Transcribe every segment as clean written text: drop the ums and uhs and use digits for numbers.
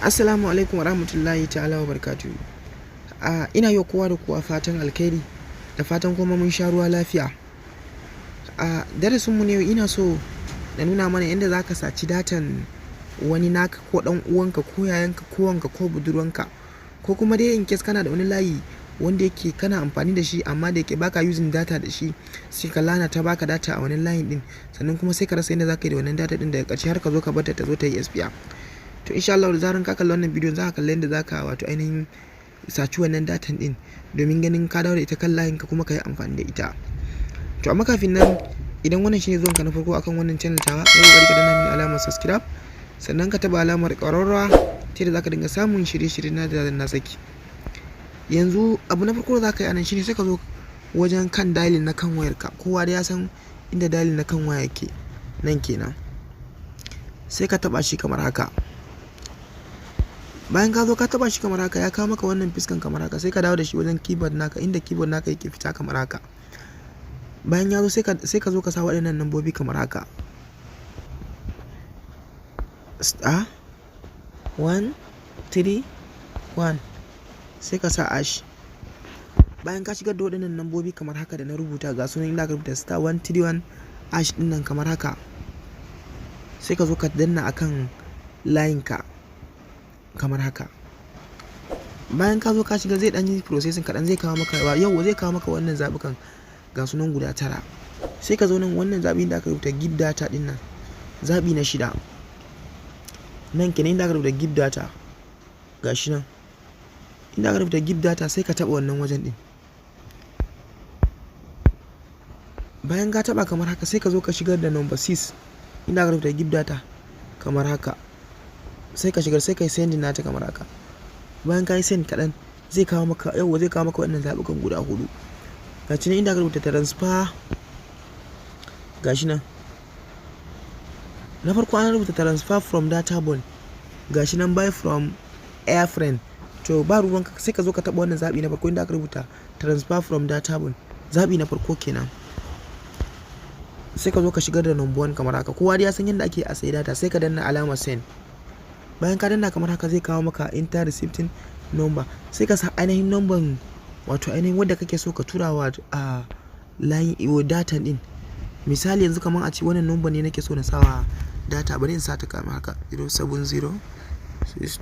Assalamu alaikum wa rahmatullahi ta'ala wa barakatuhu. Ina yi wa kowa da kowa fatan alkhairi da fatan kuma mun sha ruwa lafiya. A darasinmu na yau, ina so na nuna mana yadda za ka saci datan wani naka, ko ɗan uwanka, ko yayanka, ko wanka, ko budurwanka, ko kuma dai in case kana da wani layi wanda yake kana amfani da shi, amma da yake baka using data da shi, sai ka lana ta baka data a wannan layin din, sannan kuma sai ka rasa yadda za ka yi da wannan data din. Daga ƙarshe har ka zo ka barta ta zo ta yi expire. To, insha Allah, da zaran ka kalli wannan bidiyon, za ka kalli yadda za ka wato ainihin saci wannan datan din domin ganin ka dawo da ita kan layin ka kuma ka yi amfani da ita. To, amma kafin nan, idan wannan shine zuwan ka na farko akan wannan channel tawa, kai kokari ka danna mini alamar subscribe, sannan ka taba alamar ƙararrawa ta yadda za ka dinga samun shirye-shirye na da na saki. Yanzu abu na farko da za ka yi anan shine sai ka zo wajen kan dialing na kan wayarka. Kowa da ya san inda dialing na kan waya yake, nan kenan. Sai ka taba shi kamar haka. Bayan ka zo ka taba shi kamar haka, ya kawo maka wannan fiskan kamar haka. Sai ka dawo da shi wajen keyboard naka, inda keyboard naka yake fita kamar haka. Bayan ya zo, sai ka zo ka sa waɗannan lambobi kamar haka: *131, sai ka sa hash. Bayan ka shigar da waɗannan lambobi kamar haka da na rubuta, ga sunan inda aka rubuta *131# ɗin nan kamar haka, sai ka zo ka danna akan layinka kamar haka. Bayan ka zo ka shiga, zai ɗan yi processing kaɗan, zai kawo maka yau, zai kawo maka wannan zaɓukan, ga sunan guda tara. Sai ka zo nan wannan zaɓi da aka rubuta "Give data" ɗin nan, zaɓi na shida nan kenan, inda aka rubuta "Give data". Ga shi nan inda aka rubuta "Give data", sai ka taɓa wannan wajen ɗin. Bayan ka taɓa kamar haka, sai ka zo ka shigar da number 6 inda aka rubuta "Give data" kamar haka. Sai ka shigar, sai ka yi sending nata kamar haka. Bayan ka yi send kaɗan, zai kawo maka, yauwa, zai kawo maka wannan zaɓukan guda huɗu. Ga shi nan inda aka rubuta "Transfer". Gashi nan na farko an rubuta "Transfer from data bundle", gashi nan "Buy from airfriend". To, ba ruwanka, sai ka zo ka taɓa wannan zaɓi na farko inda aka rubuta "Transfer from data bundle", zaɓi na farko kenan. Sai ka zo ka shigar da number one kamar haka. Kowa dai ya san yadda ake a sayi data. Sai ka danna alamar send. Bayan ka danna kamar haka, zai kawo maka "Enter receiving number". Sai ka sa ainihin number, wato ainihin wadda kake so ka tura wa a line data din. Misali, yanzu kamar a ce wannan number ne nake so na sawa data, bari in sa ta kamar haka: 070 62.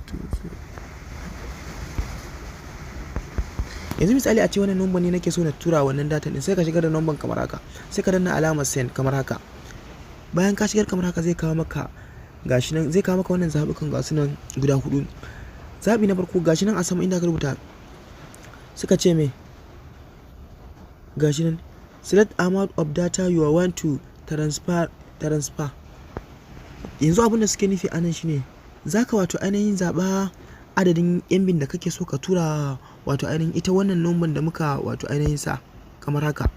Yanzu misali a ce wannan number ne nake so na tura wannan data din, sai ka shigar da number kamar haka, sai ka danna alamar send kamar haka. Bayan ka shigar kamar haka, zai kawo maka, gashi nan, zai kawo maka wannan zaɓukan, ga su nan guda hudu. Zaɓi na farko, gashi nan a sama inda aka rubuta, suka ce me? Gashi nan: "Select amount of data you want to transfer." Yanzu abin da suke nufi anan shine zaka wato ainihin zaɓa adadin MB da kake so ka tura, wato ainihin ita wannan number da muka wato ainihin sa kamar haka.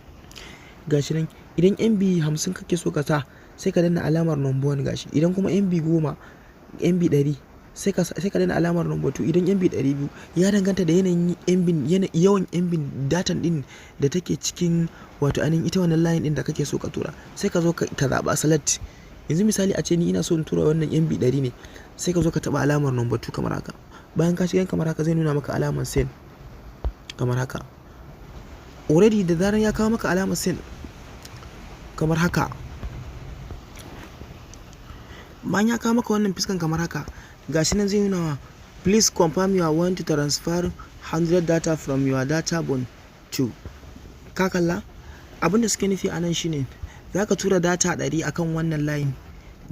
Gashi nan, idan MB 50 kake so ka sa, sai ka danna alamar number 1. Gashi, idan kuma MB 10, MB 100, sai ka danna alamar number 2. Idan MB 200, ya danganta da yanayin MB, yawan MB datan din da take cikin wato ainihin ita wannan line din da kake so ka tura. Sai ka zo ka zaɓa select. Yanzu misali a ce ni ina so in tura wannan MB 100 ne, sai ka zo ka taɓa alamar number 2 kamar haka. Bayan ka shiga kamar haka, zai nuna maka alamar send kamar haka. Already da zarar ya kawo maka alamar send kamar haka, bayan ya kawo maka wannan fiskan kamar haka, gashi nan zai nuna: "Please confirm you want to transfer 100 data from your data bundle to." Ka kalla, abin da suke nufi anan shine za ka tura data 100 akan wannan line,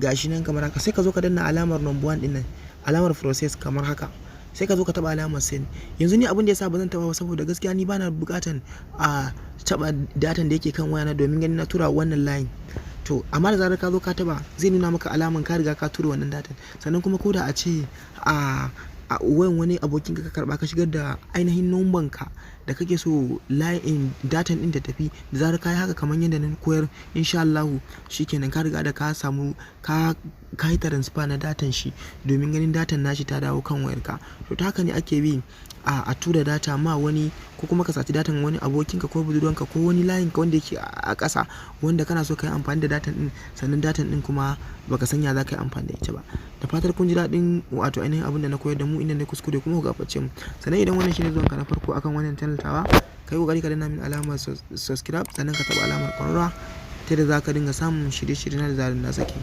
gashi nan kamar haka. Sai ka zo ka danna alamar number 1 din nan, alamar process kamar haka, sai ka zo ka taba alamar send. Yanzu ni abin da yasa ba zan taba ba, saboda gaskiya ni bana bukatan a taba datan da yake kan wayana domin ganin na tura wannan line. To, amma da zarar ka zo ka taba, zai nuna maka alaman ka riga ka tura wannan datan. Sannan kuma ko da a ce a wayan wani abokin ka karba, ka shigar da ainihin numban ka da kake so line datan din ta tafi, da zarar ka yi haka kamar yadda na koyar, insha Allahu shikenan, ka riga da ka samu ka yi transfer na datan shi domin ganin datan nashi ta dawo kan wayarka. To, ta haka ne ake bi. a tura data ma wani, ko kuma ka saci datan wani abokinka ko budurwanka ko wani layinka wanda yake a ƙasa, wanda kana so ka yi amfani da datan ɗin, sannan datan ɗin kuma baka san ya za ka yi amfani da ita ba. Da fatar kun ji daɗin wato ainihin abin da na koyar da mu. Inda na kuskure kuma, ku gafarce mu. Sannan idan wannan shine zuwanka na farko akan wannan channel tawa, ka yi ƙoƙari ka danna min alamar subscribe, sannan ka taɓa alamar ƙararrawa ta yadda za ka dinga samun shirye-shirye na da zarar na saki.